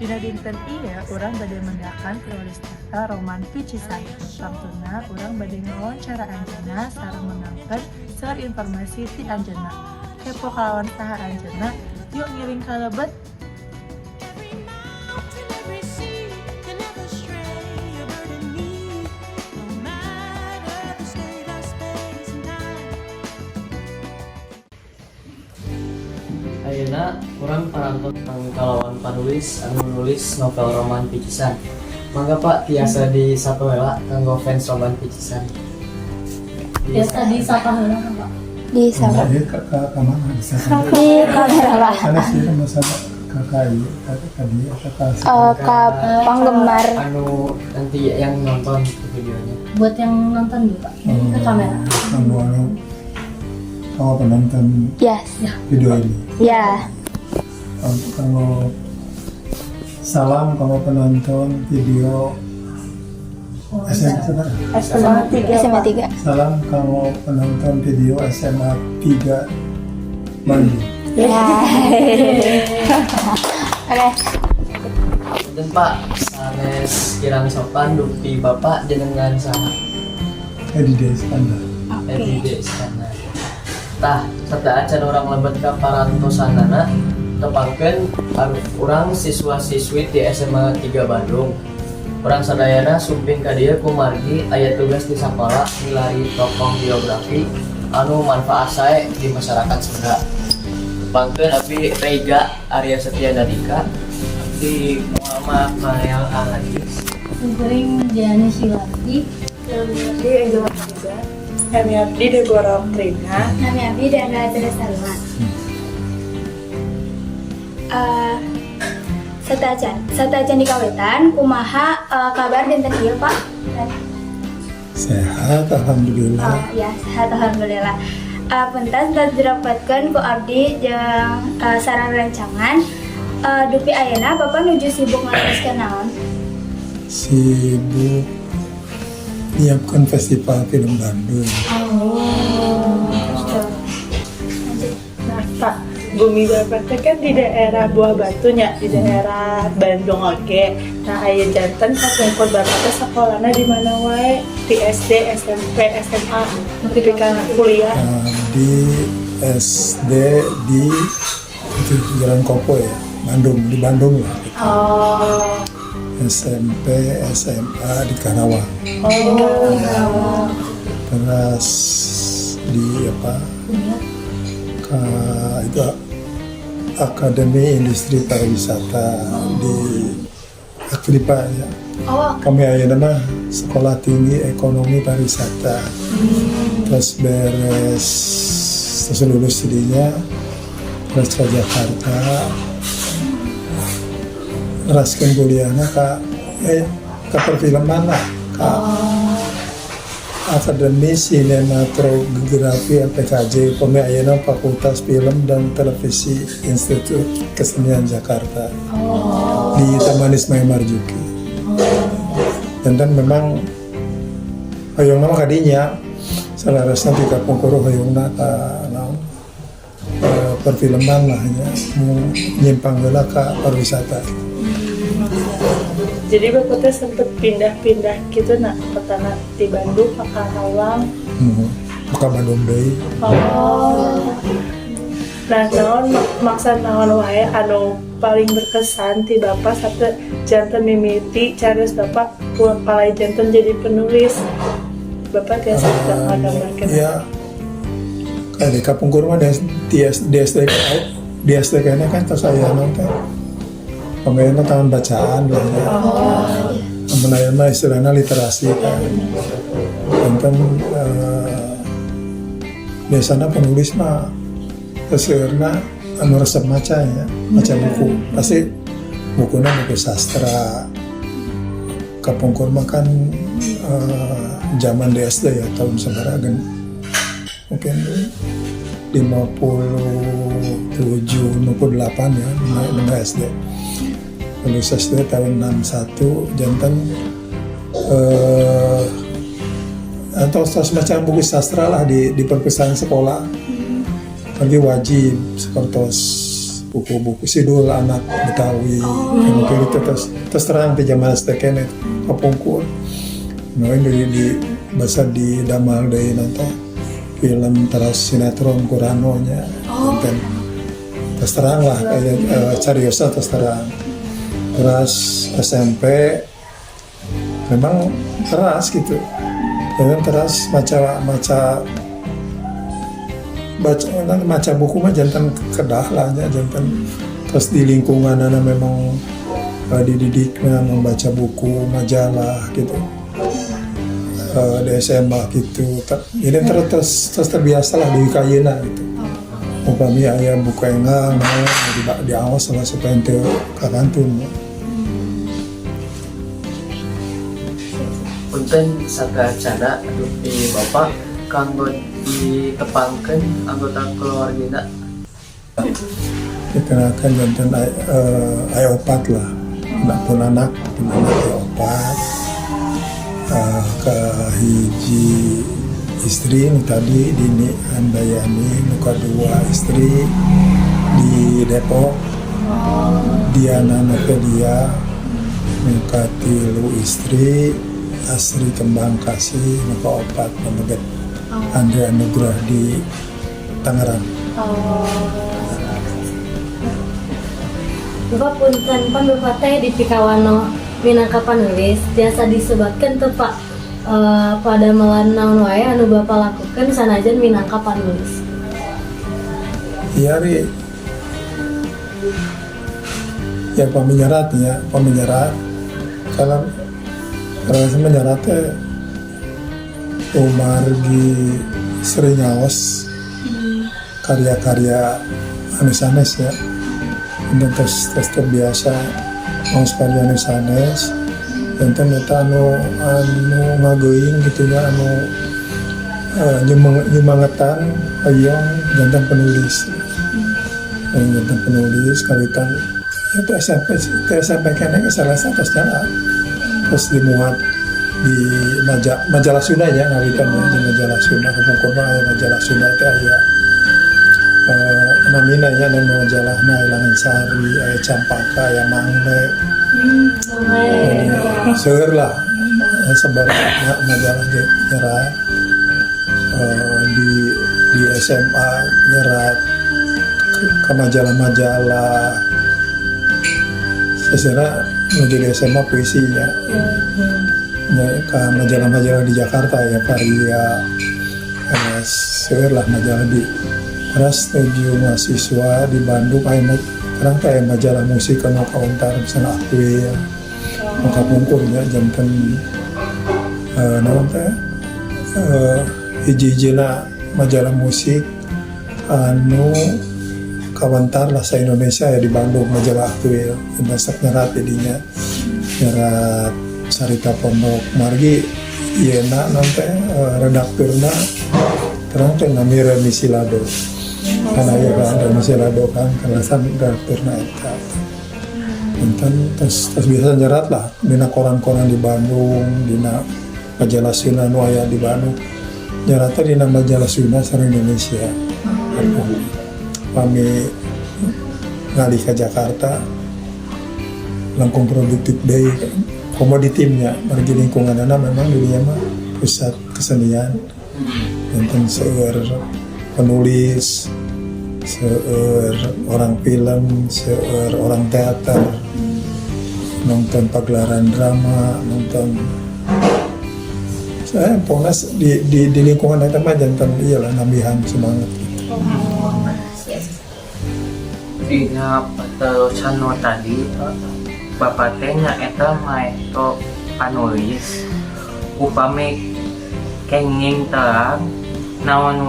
Dina dinten ieu urang bade mendakan penulis novel Roman Picisan. Tangtuna urang bade ngawawancara anjeunna sareng meunangkeun seueur informasi ti anjeunna. Kepo kalawan saha anjeunna? Yuk, ngiring ka lebet. Every mountain, every sea can never stray a bird in me. No matter the state of space and time. Ayeuna urang parantos kalawan panulis anu nulis novel Roman Picisan. Mangga, Pak, tiasa disapa heula kanggo fans Roman Picisan. Biasa disapa heula, Pak. Di sama. Iya, ke mana bisa? Di kamera, Pak. Karena sih masalah kakak iya, kakak dia, kakak Ke penggemar. Anu nanti yang nonton videonya. Buat yang nonton dulu, Pak. Ke kamera. Kamu anu, kamu penonton video ini. Ya. Kalau salam kamu penonton video SMA seberapa? SMA 3. SMA 3. Salam kamu penonton video SMA 3 Bandung. Ya. Oke. Dan Pak, sanes kirang sopan, dupi Bapak jenengan saha? Edi D. Iskandar. Edi D. Iskandar. Tah, sateuacan urang lebet ka parantosanana, tepangkeun urang siswa-siswi di SMA 3 Bandung. Urang sadayana sumping ka dieu kumargi aya tugas di sakola milari tokoh biografi anu manfaat sae di masyarakat Sunda. Tepangkeun, abdi Rega Arya Setia Nadika. Di Muhammad Mael Aladis. Kuring Diani Silati. Nami Angela Hamzah. Nami abdi Deborah Trina. Nami abdi dan Teresa Salma. Sateuacan dikawitan, kumaha kabar dinten ieu, Pak? Sehat, alhamdulillah. Oh, ya, sehat, alhamdulillah. Punten tos direpotkeun ku abdi jeung sareng rencangan. Dupi ayeuna Bapak nuju sibuk ngateruskeun naon? Sibuk nyiapkan Festival Film Bandung. Oh. Lanjut. Nah, Pak, bumi Bapak teh kan di daerah Buah Batunya, di daerah Bandung, oke. Nah, aya janten kapungkur Bapak teh sekolahna di mana wae? Di SD, SMP, SMA, nepi ka kuliah. Nah, di SD di itu Jalan Kopo ya, Bandung, di Bandung lah. Oh. SMP, SMA di Karawang. Oh, di Karawang. Terus di apa? Ke itu Akademi Industri Pariwisata di Akripa ya. Oh, Kami ayeuna mah Sekolah Tinggi Ekonomi Pariwisata. Terus beres, terus lulus jadinya, terus ke Jakarta. Neraskeun kuliahna ka perfilman lah, ka Akademi Sinematografi LPKJ, pami ayeuna Fakultas Film dan Televisi Institut Kesenian Jakarta di Taman Ismail Marzuki. Dan memang hoyongna mah kadinya, salarasna ti kapungkur hoyongna ka naon, perfilman lah nya, nyimpang heula ka pariwisata. Jadi Bapak teh sempet pindah-pindah gitu, nak pertama di Bandung ke Karawang. Buka Bandung deui. Oh. Nah, naon maksa naon wae anu paling berkesan ti Bapak satu janten mimiti carios Bapak palai janten jadi penulis? Bapak tiasa ngagambarkeun? Ya, kayak di kapungkur mah di SD, di SD kayaknya kan tos aya naon teh, pemainnya taman bacaan lah ya. Amun aya mah istilahnya literasi kan. Janten biasanya penulis mah seseueurna anu resep maca ya, maca buku. Pasti bukunya buku sastra. Kapungkur mah kan zaman di SD ya, tahun sabaraha mungkin 57, 58 ya, 5 SD. Lulus SD tahun 61, janten atau semacam buku sastra lah di perpustakaan sekolah. Lagi wajib seperti Buku-buku Si Doel Anak Betawi, anu kitu terus terus terang di zaman SD keneh kapungkur. Nah, ini di basa di damal deui nanti film, terus sinetron ku Rano nya. Konten terus terang lah kayak cariosa terus terang. Terus SMP memang teras gitu dan teras maca maca baca maca buku mah janten kedah lah nya, janten terus di lingkungan memang dididiknya membaca buku, majalah gitu. Di SMA gitu. Jadi terus terus, terus terbiasa lah di kayeuna gitu. Upami aya buku enggal naon di diawas lah supaya teu kakantun. Punten sateuacanna, dupi Bapak kanggo ditepangkeun anggota keluargina. Dikenalkan janten aya opat lah, anak pun anak pun anak aya opat. Ke hiji istri nu tadi Dini Handayani, nu kadua istri di Depok, Diana Novelia, nu katilu istri Asri Kembang Kasih, nu kaopat pameget Andre Anugrah di Tangerang. Oh. Bapak, punten, pan Bapak teh dipikawanoh minangka panulis, tiasa disebatkan tuh, Pak, padamelan naon wae anu Bapak lakukan sanajan minangka panulis? Iya, Ri. Ya, pami nyerat ya, pami nyerat. Kalau kalau saya menyerat teh kumargi sering ngaos karya-karya anu sanes ya. Dan terus, terus terbiasa ngaos karya anu sanes. Dan eta anu anu ngageuing gitu ya, anu nyumangetan hoyong janten penulis. Hoyong janten penulis kawitan itu SMP, itu SMP keneh salah satu jalan. Terus dimuat di majalah Sunda ya, ngawitan ya di majalah Sunda. Kapungkur mah aya majalah Sunda teh, aya namina nya, nama majalahna aya Langen Sari, aya Campaka, aya Mangle. Jadi seueur lah sebar majalah ge nyerat. Di SMA nyerat ke majalah-majalah. Secara menuju di SMA puisinya ya, ke majalah-majalah di Jakarta ya, Varia, seueur lah majalah di. Terus menuju mahasiswa di Bandung aya terang teh aya majalah musik anu kauntar, misalnya Akwe ya. Maka pungkur nya janten naon teh hiji-hijina majalah musik anu kawantar lah sa Indonesia ya di Bandung, majalah Aktuil. Dan sok nyerat jadinya, nyerat carita pondok, margi ieu na nanti redakturna terang teh nami Remi Silado kan, aya kan Remi Silado kan, kalasan redakturna eta. Enten terus terus bisa nyerat lah dina koran-koran di Bandung, dina majalah Sunda nu aya di Bandung. Nyeratnya dina majalah Sunda sareng Indonesia. Kami ngalih ke Jakarta langkung produktif deui, komo di timnya margi lingkunganna memang dulunya mah pusat kesenian, enten seueur penulis, seueur orang film, seueur orang teater, nonton pagelaran drama, nonton saya pokoknya di lingkungan itu mah janten iyalah nambihan semangat gitu. Dina patarosan nu tadi, Bapak teh nyaeta maestro panulis. Upami kenging terang, naon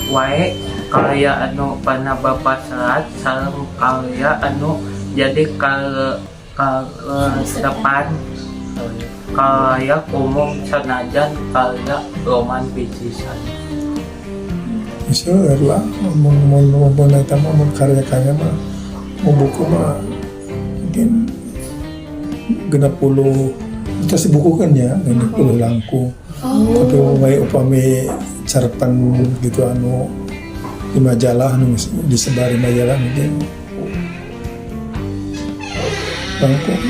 wae karya anu pernah Bapak serat sareng karya anu jadi karesepan karya umum sanajan karya roman picisan? Seueur lah, mun mun mun eta mah, mun karya-karya mah, mun buku mah mungkin 60 terus dibukukan ya, 60 langkung. Tapi upami upami cerpen gitu anu di majalah, anu disebar di majalah mungkin Langkung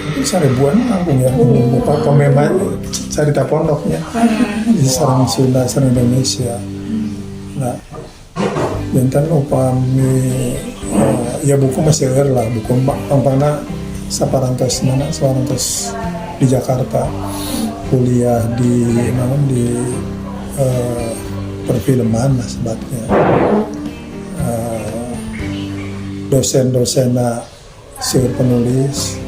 mungkin 1000-an langkung ya. Pemain carita pondoknya di sareng Sunda, sareng Indonesia. Nah, janten upami ya buku masih seueur lah, buku pangpangna saparantos mana, saparantos di Jakarta kuliah di naon, di perfilman lah sebatnya. Dosen-dosen seueur penulis,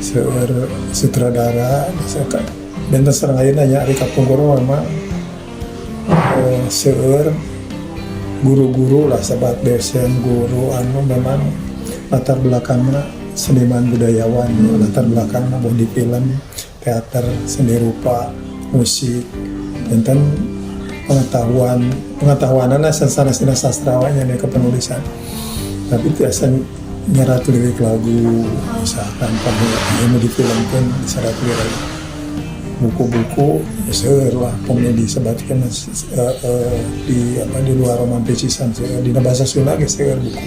seueur sutradara misalkan. Dan sareng ayeuna nya, ari kapungkur mah seueur guru-guru lah, sahabat dosen, guru anu memang latar belakangnya seniman budayawan ya, latar belakangnya mau di film, teater, seni rupa, musik, dan pengetahuan pengetahuanana sanesna sastrawannya nih kepenulisan, tapi biasa nyerat lirik lagu misalkan. Pada ilmu di film pun diserat lirik buku-buku ya seueur lah. Komedi sebatkan di apa, di luar roman pecisan seueur, di bahasa Sunda ge seueur buku.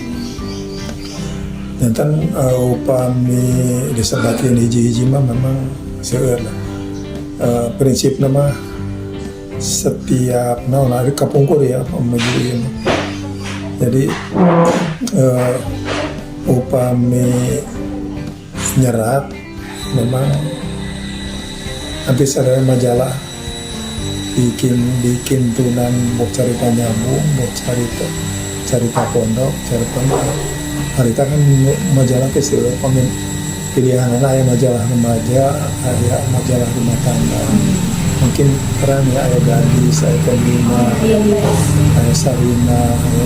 Janten upami disebatkeun hiji-hiji mah memang seueur lah. Prinsipna mah setiap naon, ari kapungkur ya, menuju ieu mah. Jadi upami nyerat memang hampir sadaya majalah bikin bikin tunan, mau carita nyambung, mau carita carita pondok, carita harita kan majalah teh seueur pilihan, aya majalah remaja, aya majalah rumah tangga, mungkin keren ya, aya Gadis, aya Kelima, aya Sarina, aya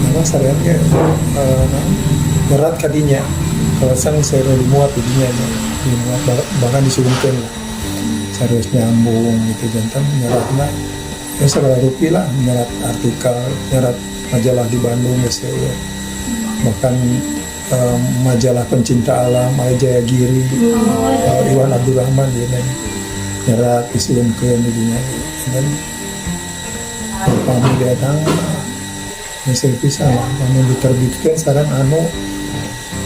memang sarian ge naon, berat kadinya kalau sang saya dimuat didinya nya, dimuat, bahkan disuhunkeun lah serius nyambung gitu. Janten nyeratna ya segala rupi lah, nyerat artikel, nyerat majalah di Bandung ya seueur. Bahkan majalah pencinta alam aya Jaya Giri, Iwan Abdurrahman dia nanya nyerat disuhunkeun didinya. Dan upami datang masih bisa lah anu diterbitkan sekarang, anu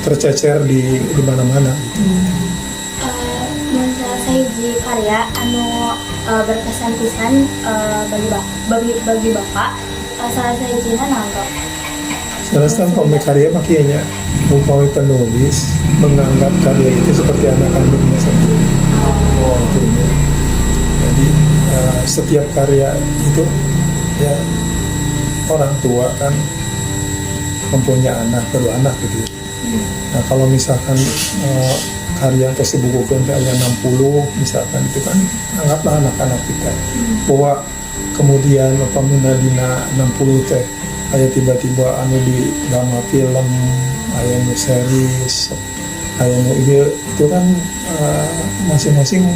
tercecer di mana-mana gitu. Mun salah sahiji karya anu berkesan pisan bagi bapak, salah sahijina naon, Pak? Salah satu pami karya mah kieu nya, upami penulis menganggap karya itu seperti anak kandungnya sendiri. Oh, itu ya. Jadi setiap karya itu ya, orang tua kan mempunyai anak, baru anak gitu ya. Nah, kalau misalkan karya atau sebuku teh aya 60 misalkan, itu kan anggaplah anak-anak kita. Bahwa kemudian upamina dina 60 teh aya tiba-tiba anu di drama film, aya nu series, aya nu ieu itu kan masing-masing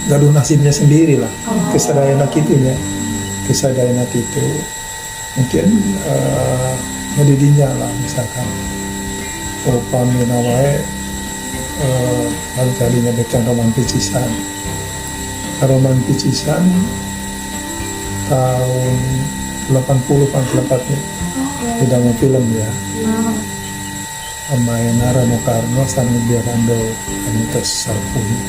gaduh nasibnya sendiri lah. Kesadayana kitu nya. Kesadayana kitu. Mungkin ya didinya lah misalkan upamina wae kalau tadi nyebutkan roman picisan, roman picisan tahun 80 kan tepatnya di dalam film ya, pemainna Rano Karno sareng Lydia Kandou anu tos sarepuh ya,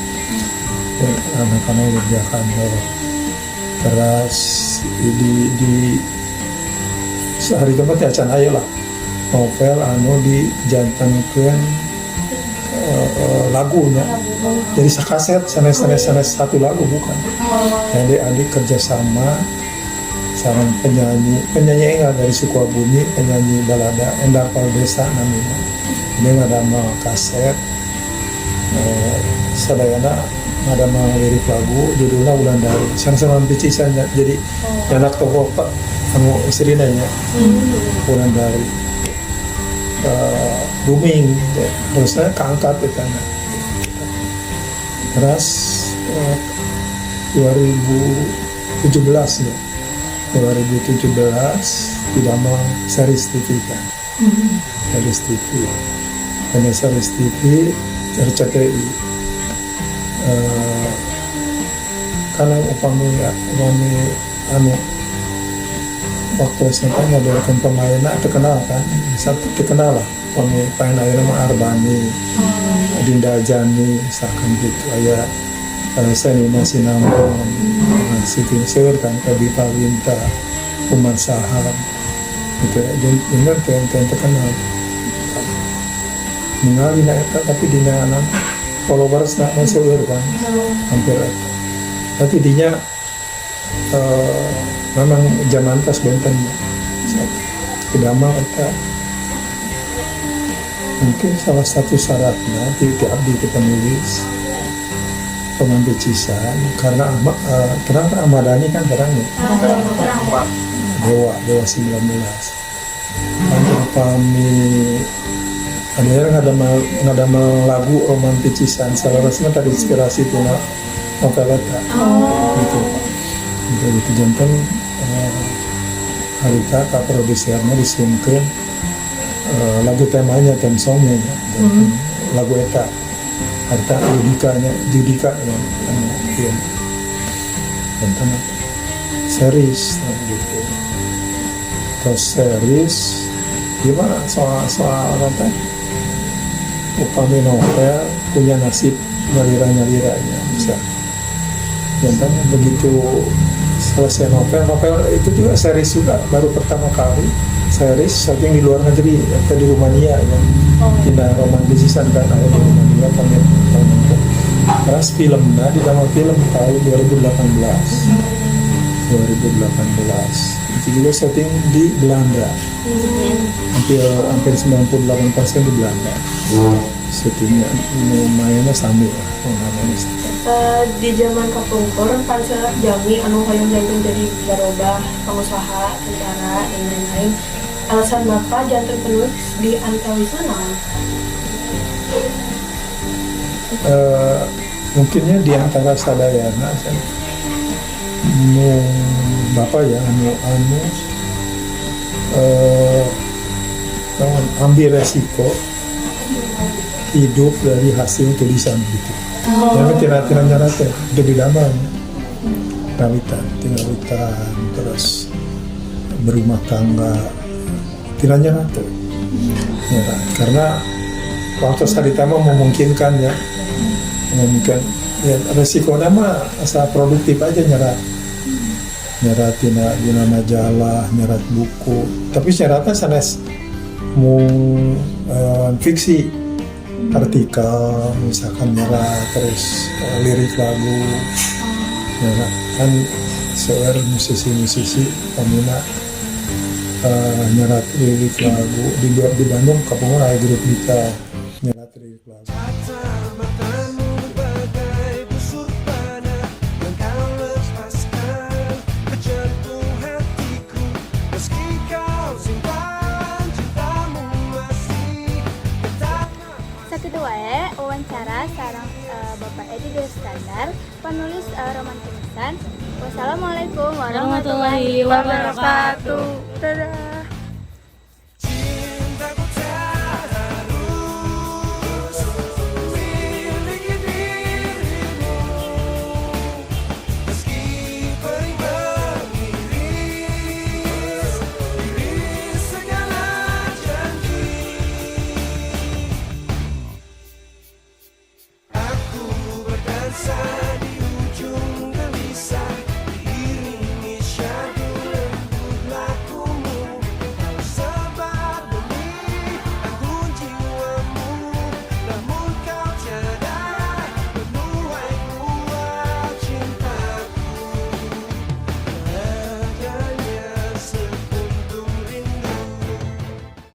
Rano Karno, Lydia Kandou. Terus di sehari tempat ya can aya lah novel anu dijantenkeun lagunya, jadi sakaset sanes sanes sanes satu lagu, bukan. Jadi adik kerjasama sareng penyanyi penyanyi enggak dari Sukabumi, penyanyi balada Endar Paldesa namanya. Ini ngadamel kaset sadayana ngadamel lirik lagu, judulnya Wulandari, sanes roman picisan. Jadi anak tokoh pak anu istrina nya Wulandari booming ya, harusnya keangkat di tanah. Terus 2017 ya, 2017 didamel series TV kan, series TV dan series TV RCTI. Karena upami upami anu Waktu SMP ngaberekeun pemainna terkenal kan, satu terkenal lah. Pemain pemain ayeuna mah Arbani, Dinda Jani, misalkan gitu. Aya Shenina Cinnamon, Siti Seur kan, Vebby Palwinta, Umar Sahab, gitu ya. Bener teh teh terkenal. Ningali na eta, tapi dina anak followers na masih seueur kan, hampir eta. Tapi dinya memang zaman tos benten kedamel eta mungkin salah satu syaratnya di abdi di penulis pemanticisan karena Ahmad, terang kan Ahmad Dhani kan terang ya. Dewa Dewa 19 kan. Upami ada yang ngadamel lagu romanticisan, salah satunya tadi inspirasi tina novel eta gitu gitu gitu. Janten harita ka produsernya disiunkeun lagu temanya, theme songnya ya, janten lagu eta harita Judika nya, Judika yang anu ieu janten series, nah, gitu. Terus series gimana soal soal apa, upami novel punya nasib nyalira nyaliranya bisa. Janten begitu selesai novel, novel itu juga series juga baru pertama kali series syuting di luar negeri atau di Rumania ya. Tina romantisisan kan ada di Rumania kami tahun itu. Terus filmnya di dalam film tahun 2018, 2018 itu juga syuting di Belanda, hampir hampir 98% di Belanda syutingnya. Mainnya sami lah, namanya sami. Di zaman kapungkur pan seueur jalmi anu hoyong janten jadi barobah, pengusaha, tentara, dan lain-lain. Alasan Bapak janten penulis di antawisna naon? Mungkinnya di antara sadayana saya nu bapak ya anu anu naon, ambil resiko hidup dari hasil tulisan gitu. Yang tidak tidak nyarat ya, itu di dalam rawitan, tinggal rawitan, terus berumah tangga, tidak nyarat tuh. Ya, karena waktu sarita mah memungkinkan ya, memungkinkan ya. Resiko mah asal produktif aja, nyerat nyerat dina majalah, nyerat buku, tapi nyeratnya sanes mung fiksi, artikel misalkan nyerat, terus lirik lagu nyerat kan. Seueur musisi-musisi peminat nyerat lirik lagu di Bandung kapungkur aya grup gitar nyerat lirik lagu. Matamu bagai busur panah yang kau lepaskan ke jantung hatiku. Meski kau simpan cintamu masih tetap. Sakitu wae wawancara sareng Bapak Edi Dwi penulis romanticisan. Wassalamualaikum warahmatullahi wabarakatuh. Dadah. Cintaku tak harus miliki dirimu. Meski perih mengiris iris segala janji, aku berdansa.